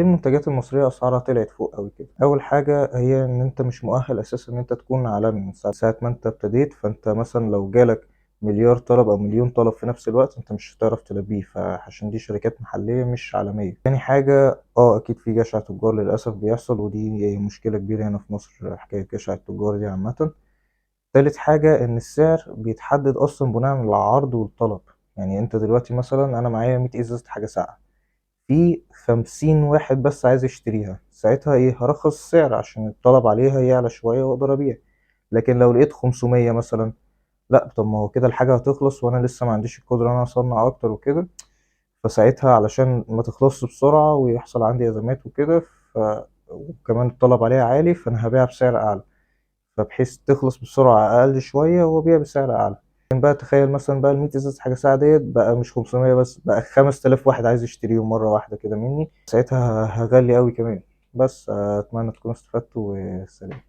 المنتجات المصرية أسعارها طلعت فوق أوي كده؟ أول حاجة هي إن أنت مش مؤهل أساسا إن أنت تكون عالمي من ساعة ما أنت ابتديت. فأنت مثلا لو جالك مليار طلب أو مليون طلب في نفس الوقت أنت مش هتعرف تلبيه، فعشان دي شركات محلية مش عالمية. تاني حاجة أكيد في جشع تجار للأسف بيحصل، ودي مشكلة كبيرة هنا في مصر، حكاية جشع التجار دي عامة. تالت حاجة إن السعر بيتحدد أصلا بناء على العرض والطلب. يعني أنت دلوقتي مثلا أنا معايا 100 إزازة حاجة ساقعة، في 50 واحد بس عايز يشتريها، ساعتها ايه؟ هرخص السعر عشان الطلب عليها يعلى شوية واقدر ابيع. لكن لو لقيت 500 مثلا، لا طب ما هو كده الحاجة هتخلص وانا لسه ما عنديش القدرة ان انا اصنع اكتر وكده، فساعتها علشان ما تخلصش بسرعة ويحصل عندي ازمات وكده، ف وكمان الطلب عليها عالي، فانا هبيعها بسعر اعلى، فبحيث تخلص بسرعة اقل شوية وابيع بسعر اعلى. لكن بقى تخيل مثلا بقى ال 100 ازازة حاجة ساعة ديت بقى مش 500 بس، بقى 5000 واحد عايز يشتريهم مرة واحدة كده مني، ساعتها هغلي قوي كمان. بس اتمنى تكونوا استفدتوا، وسلام.